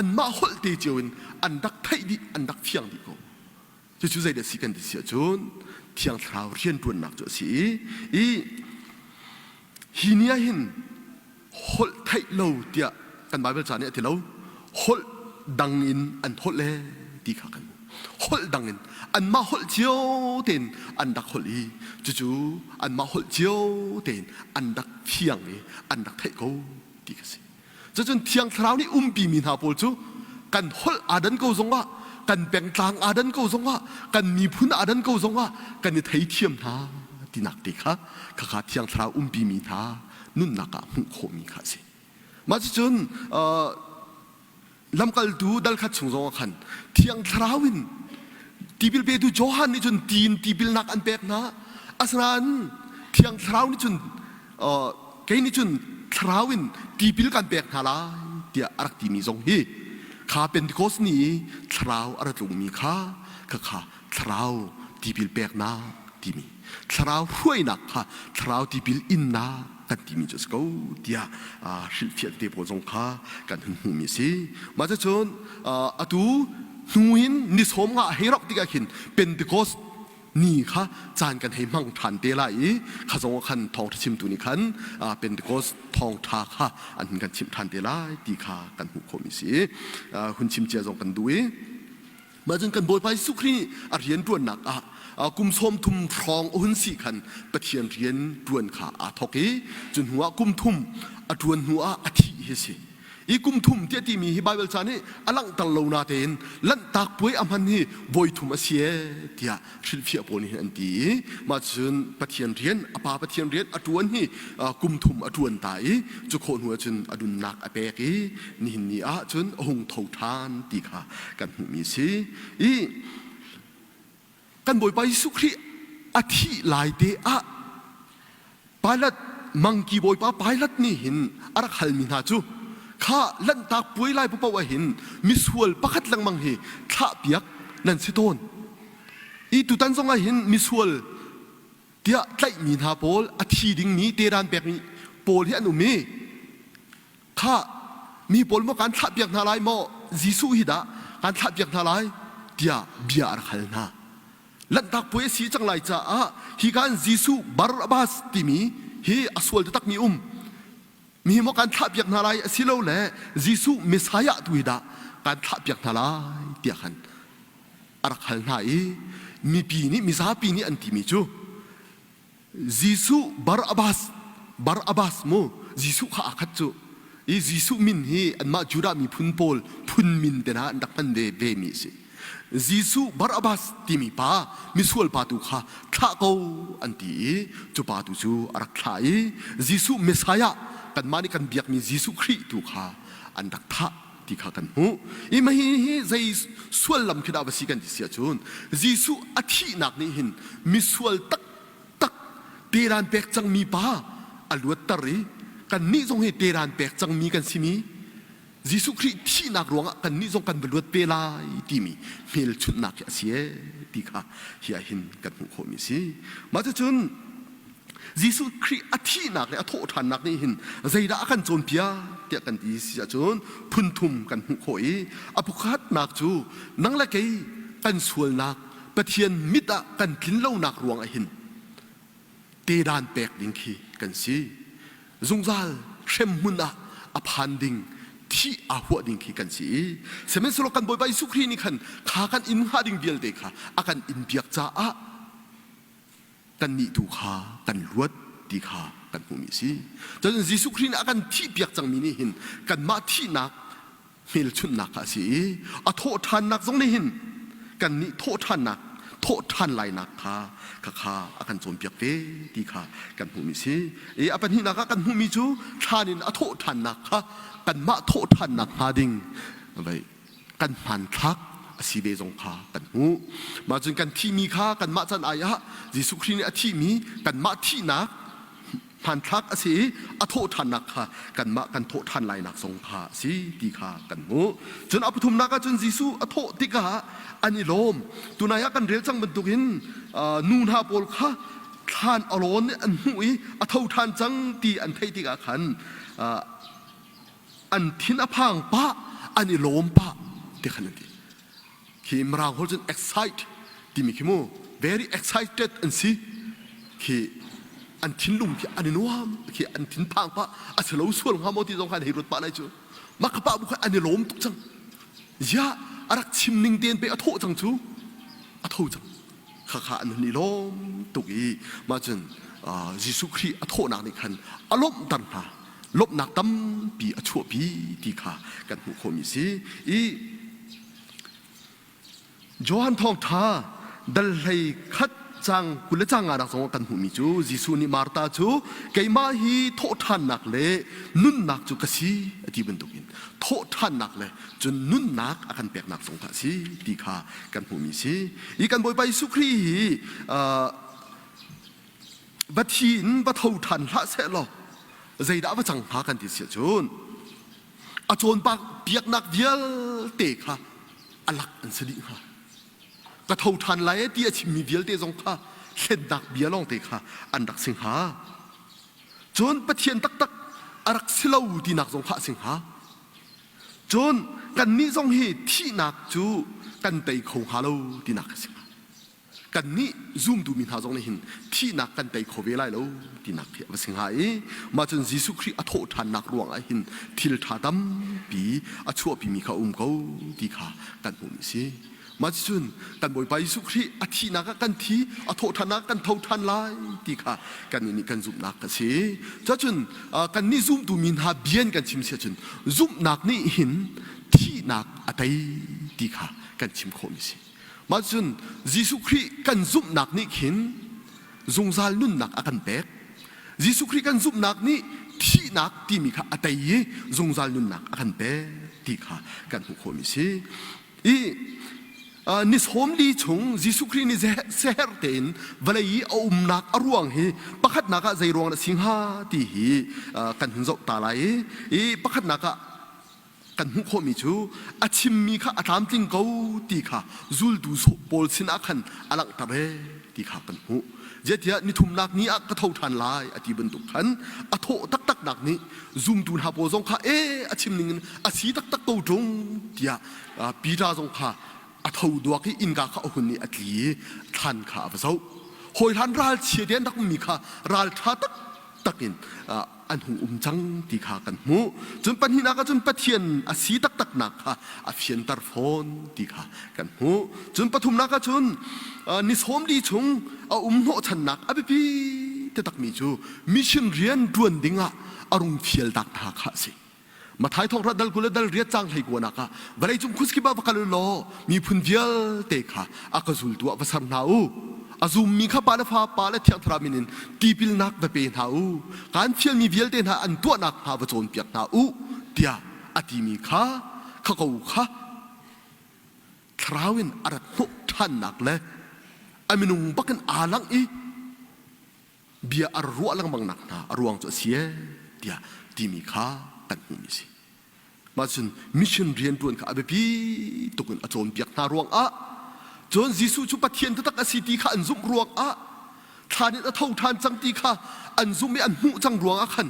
anmah holh te cio in an rak theih dih an rak fiang dih ko. Cucu zeidah si kan ti si ahcun Thiang Thlarau rianṭuannak cu a si i hi ni ah hin holh theih lo tiah kan Baibal ca nih a ti lo. Holh dang in an holh ee ti kha kan hmuh. Holh dang in anmah holh cio tein an rak holh i cucu anmah holh cio tein an rak fiang i an rak theih ko ti kha si. Cucun Thiang Thlarau nih umpimi hna pawl cu kan holh aa dan ko zongah kan pengtlang aa dan ko zongah kan miphun aa dan ko zongah kan i theithiam hna tinak te kha khakha Thiang Thlarau umpimi hna nunnak ah hmuh khawhmi kha a si. Mah cucun lamkaltu dal khat chung zongah khan Thiang Thlarau in tipil petu Johan nih cun ti in tipilnak an pek hna. Asinain Thiang Thlarau nih cun kei nih cun Thlarau in tipil kan pek hna lai tiah a rak timi zong hi kha Pentecost ni i Thlarau a ra tlungmi kha khakha Thlarau tipil peknak timi Thlarau hruainak kha Thlarau tipil innak kan timi cu a si ko tiah hrilhfiah te pawl zong kha kan hun hmuhmi a si. Mah cucun atu hnu in ni 50 hei rauh tikah khin Pentecost ni kha caan kan hei hmang ṭhan te lai i kha zong ah khan thawngṭha chimtu nih khan Pentecost thawngṭha kha an hun kan chimh ṭhan te lai ti kha kan hmuh khawhmi a si. Hun chim cia zong kan duh i Mah cun kan Bawipa Jesuh Khrih nih a rian ṭuannak ah kum 30 hrawng a hun si khan Pathian rian ṭuan kha aa thawk i cu hnuah kum thum a ṭuan hnuah a thih hi a si. I kum thum tiah timi hi Baibal ca nih a langhter lo natein lanhtak puai a hman hi voi thum a si ee tiah hrilhfiah pawl nih hin an ti i mah cun Pathian rian a pa Pathian rian a ṭuan hi kum thum a ṭuan ta i cu khawh hnu ahcun a nunnak a pek i nihin ni ah cun a hung tho ṭhan ti kha kan hmuhmi a si. I kan Bawipa Jesuh Khrih a thih lai te ah Pilate mangki bawipa Pilate nih hin a rak halmi hna cu kha lanhtak puai lai paoh ah hin misual pakhat lengmang hi thlahpiak nan si tawn. I tutan zong ah hin misual tiah tlaihmi hna pawl a thi dingmi tedan pekmi pawl hi an um i kha mi pawl maw kan thlahpiak hna lai maw Jesuh hi dah kan thlahpiak hna lai tiah bia a rak hal hna. Lanhtak puai a si cang lai caah hi kan Jesuh Barabbas timi hi a sual takmi um mi hi maw kan thlahpiak hna lai asilole Jesuh Messiah tu hi dah kan thlahpiak hna lai tiah khan a rak hal hna i mipi nih mizapi nih an timi cu Jesuh Barabbas Barabbas mu Jesuh kha aa khat cu i Jesuh min hi anmah Judah miphun pawl phun min te hna an rak hman ve ve mi a si. Jesuh Barabbas timi pa misual pa tu kha thlah ko an ti i cu pa tu cu a rak thlah i Jesuh Messiah kanmah nih kan biakmi Jesuh Khrih tu kha an rak thah ti kha kan hmuh. I mah hi zei suallam khi dah va si kan ti si ahcun Jesuh a thihnak nih hin misual taktak teran pek cangmi pa a luatter i kannih zong hi teran pek cangmi kan simi Jesuh Khrih thihnak ruangah kannih zong kan va luat ve lai timi hmelchunhnak hi a si ee ti kha hi ah hin kan hmuh khawhmi a si. Mah cucun Jesuh Khrih a thihnak le a thawhṭhannak nih hin zeidah a kan cawnpiak tiah kan ti si ahcun phun thum kan hmuh khawh i a pakhatnak cu nang le kei kan sualnak Pathian mit ah kan tlin lonak ruangah hin tedan pek ding khi kan si. Zungzal hremhmun ah a phan ding thih aa huah ding khi kan si i sihmanhsehlaw kan Bawipa Jesuh Khrih nih khan kha kan inn hnga ding vialte kha a kan inn piak caah kannih tu kha kan luat ti kha kan hmuhmi a si. Cun Jesuh Khrih nih a kan thihpiak cangmi nih hin kanmah thihnak hmelchunhnak kha a si i a thawhṭhannak zong nih hin kannih thawhṭhannak thawhṭhan lainak kha khakha a kan cawnpiak ve ti kha kan hmuhmi a si. I a pahnihnak ah kan hmuhmi cu thlan in a thawhṭhannak kha kanmah thawhṭhannak hnga ding vei kan hmanthlak a si ve zong kha kan hmuh. Mah cun kan thihmi kha kanmah can ai ah Jesuh Khrih nih a thihmi kanmah thihnak hmanthlak a si i a thawhṭhannak kha kanmah kan thawhṭhan lainak zong kha a si ti kha kan hmuh. Cun a pathumnak ah cun Jesuh a thawh tikah an i lawm. Tunai ah kan rel cang bantukin nu hna pawl kha thlan a lawn an hmuh i a tho ṭhan cang ti an theih tikah khan an thin a phang pah an i lawm pah ti khan an ti khi mirang holh cun excite timi khi mu very excited an si khi an thinlung khi an i nuam khi an thin phang pah a si lo sual hnga maw ti zong kha an hei ruat pah lai cu mah ka pah bu kha an i lawm tuk cang ya a rak chim ning tein pe a thawh cang cu a tho cang Khakha an hun i lawm tuk i mah cun Jesuh Khrih a thawhnak nih khan a lawmhter hna. Lawmhnak tampi a chuahpi ti kha kan hmuh khawhmi a si. I Johan Thawngṭha dal hlei khat cang 20 le cang nga nak zong kan hmuhmi cu Jesuh nih Martha cu keimah hi thawhṭhannak le nunnak cu ka si a ti bantukin thawhṭhannak le cun nunnak a kan peknak zong kha a si ti kha kan hmuhmi si. I kan Bawipa Jesuh Khrih hi va thi in va tho ṭhan hlah seh law zeidah va cang hnga kan ti si ahcun a cawnpak piaknak vialte kha a lak an si dih hnga. Ka tho ṭhan lai ti a chimmi vialte zong kha thlennak bia lawngte kha an rak si hnga. Cun Pathian taktak a rak si lo tinak zong kha a si hnga. Cun kannih zong hi thihnak cu kan tei kho hnga lo tinak a si hnga. Kannih zumtu mi hna zong nih hin thihnak kan tei kho ve lai lo tinak khi a va si hnga i mah cun Jesuh Khrih a thawhṭhannak ruangah hin thil ṭha tampi a chuahpimi kha a um ko ti kha kan hmuhmi a si. Mah cucun kan Bawipa Jesuh Khrih a thihnak ah kan thi, a thawhṭhannak ah kan tho ṭhan lai ti kha kannih nih kan zumhnak a si. Cucun kannih zumtu mi hna bian kan chim si ahcun zumhnak nih hin thihnak a tei ti kha kan chim khawhmi a si. Mah cucun Jesuh Khrih kan zumhnak nih khin zungzal nunnak a kan pek. Jesuh Khrih kan zumhnak nih thihnak timi kha a tei i zungzal nunnak a kan pek ti kha kan hmuh khawhmi a si. I ni 40 chung Jesuh Khrih nih seher tein vawlei i a umnak a ruang hi pakhatnak ah zei ruang dah si hnga ti hi kan hun zoh ta lai i pakhatnak ah kan hmuh khawhmi cu a chimmi kha a tlamtling ko ti kha zultu pawl sinah khan a langhter e ti kha kan hmuh. Zeitiah nithumnak ni ah ka tho ṭhan lai a ti bantuk khan a thawh taktaknak nih zumtu hna pawl zong kha e a chim ning in a si taktak ko ṭung tiah Peter zong kha a tho duak i innka kha a hun i a tli i thlan kha a va zoh. Hawi hlan ralchia te an rak ummi kha ralṭha taktak in an hung um cang ti kha kan hmuh. Cun pahnihnak ah cun Pathian a si taktaknak kha a fianter fawn ti kha kan hmuh. Cun pathumnak ah cun ni 40 chung a um hnawhchannak a biapi taktakmi cu mission rian ṭuan dingah a rung fialtak hna kha a si. Mathai thawngtha dal 20 le dal riat cang hlei kuanak ah vawleicung khuskip ah va kal u law miphun vialte kha a ka zultu ah va ser hna u. A zummi kha pa le fa, pa le Thiang Thlarau min in tipilnak va pe hna u. Kaan fialmi vialte hna an tuahnak hnga va cawnpiak hna u tiah a timi kha kha ko kha thlarau in a rat hnawh ṭhannak le a minung bakin aa langh i bia a ruah lengmang nak hna a ruang cu a si ee tiah timi kha kan hmuhmi si. Mah cun mission rianṭuan kha a biapi tuk in a cawnpiak hna ruangah cun Jesuh cu Pathian taktak a si ti kha an zumh ruangah thlan in a tho ṭhan cang ti kha an zumh i an hmuh cang ruangah khan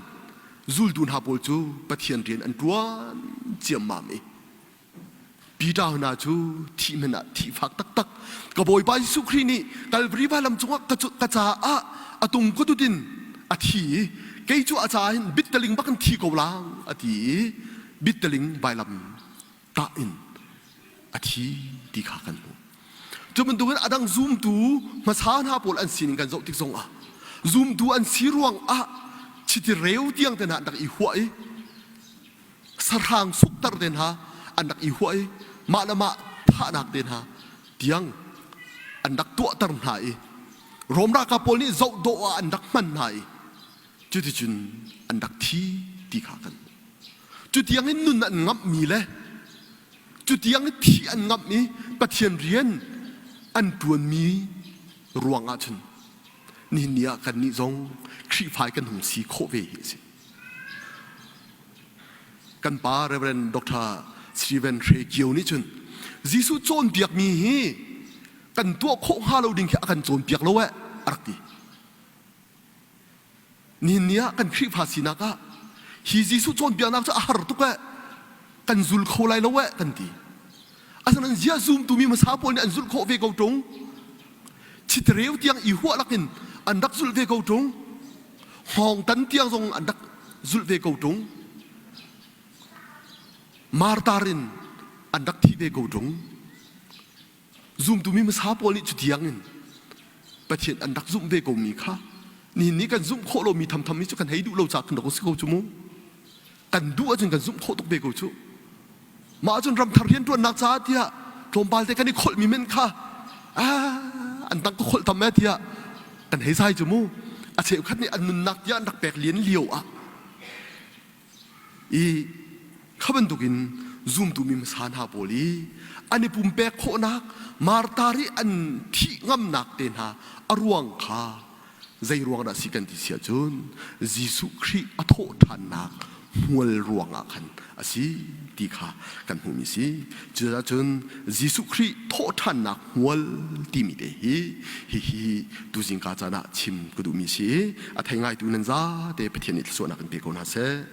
zultu hna pawl cu Pathian rian an ṭuan ciammam i Peter hna cu thih hmanh ah thih fak taktak ka Bawipa Jesuh Khrih nih Kalvari vailam cungah ka caah a tung ka tut in a thi i kei cu a caah hin bittaling bak in thi ko lang a ti i bittaling vailam tah in a thi ti kha kan hmuh. Cu bantukin a dang zumtu hmasa hna pawl an sining kan zoh tik zongah zumtu an si ruangah chiti reu tiang te hna an rak i huah i sahrang sukter te hna an rak i huah i mah le mah thahnak te hna tiang an rak tuahter hna i Rom ralkap pawl nih zoh dawh ah an rak hman hna i cuticun an rak thi ti kha kan cu tiang in nun an ngamhmi le cu tiang i thi an ngamh i Pathian rian an ṭuanmi ruang ah cun nihin ni ah kannih zong Khrihfa kan hung si khawh ve hi a si. Kan pa Reverend Dr. Stephen Hre Kio nih cun Jesuh cawnpiakmi hi kan tuah khawh hnga lo ding khi a kan cawnpiak lo eh a rak ti. Nihin ni ah kan Khrihfa sinak ah hi Jesuh cawnpiaknak cu a har tuk eh kan zul kho lai lo eh kan ti. Asinain ziah zumtu mi hmasa pawl nih an zulh khawh ve ko ṭung. Chitreu tiang i huah lakin an rak zulh ve ko ṭung. Hngawng tan tiang zong an rak zulh ve ko ṭung. Martar in an rak thi ve ko ṭung. Zumtu mi hmasa pawl nih cutiang in Pathian an rak zumh ve ko mi kha nihin ni kan zumh khawh lomi thamtham hi cu kan hei duh lo caah kan rak si ko cu mu. Kan duh ahcun kan zumh khawh tuk ve ko cu. Mah ahcun ramthar rianṭuannak caah tiah tlawmpal te kan i kholhmi men kha ah an tang ka kholh tam eh tiah kan hei zai cu mu. A cheukhat nih an nunnak tiah an rak pek lian lio ah i kha bantukin zumtu mi hmasa hna pawl i an i pumpek khawhnak martar i an thih ngamnak te hna a ruang kha zei ruang dah si kan ti si ahcun Jesuh Khrih a thawh ṭhannak hmual ruangah khan a si ti kha kan hmuhmi si. Cucaah cun Jesuh Khrih thawhṭhannak hmual timi te hi hihi tuzingka caan ah chim ka duhmi si i a thei ngaitu nan zate Pathian nih thluachuahnak in pe ko hna seh.